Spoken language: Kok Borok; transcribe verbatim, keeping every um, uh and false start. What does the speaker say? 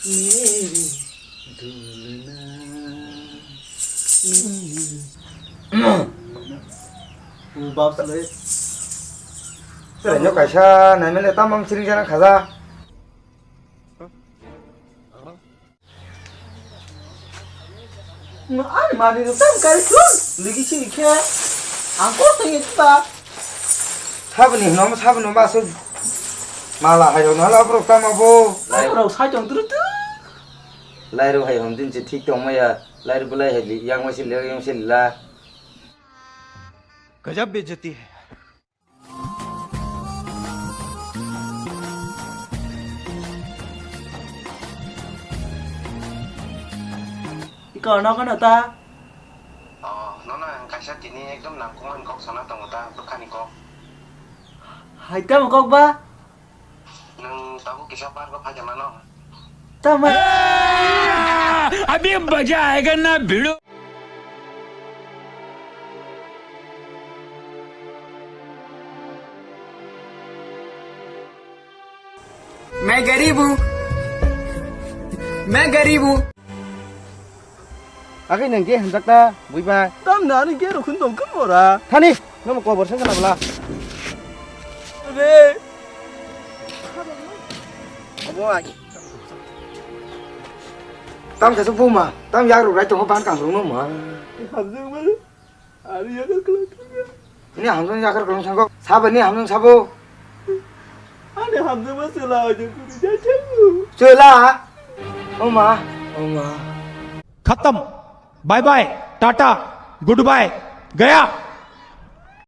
मेरी दुल्हना, मेरी। Bap sale. Chwraino kaisa naimani tamang siring jana khaja. Ani mani no tam kai sun ligi si khe. Ang ko teng ta. Sabni no sabno ma se. Mala hayo na la bro tama bo. Lai rok sai tong tru tu. Lai rok hai hom din se thik tong maya. Lai rok lai hai li yang ma se le yang se la. गजब बेइज्जती है। Iko no kono ta? Oh, nono ang kaisa tini ekdom nangkukmani kok sana tongo ta, bwkhani kok. Hai tamo kok ba? Nwng tabuk kisa park o phai mano. Tamo. अभी मजा आएगा ना भिड़ो। मैं गरीब हूँ, मैं गरीब हूँ। Agwi nwng khe hamjakta buiba. Tamni ani khe rw khun tong khe mora. Thani, nomo kobor se khna bwla. Re. Abo ai. Tam khe buma, tam yak rw rai tongo ban kang rw no ma. Hamjak ma. Ani yakar kwlwng thangya. Ini hamjak yakar kwlwng thango. Sabo ni hamjak sabo. Ani hamjakma chwla ojo kuri jai thango. Chwla. Oma, oma. खत्म। Bye bye, tata, goodbye, गया।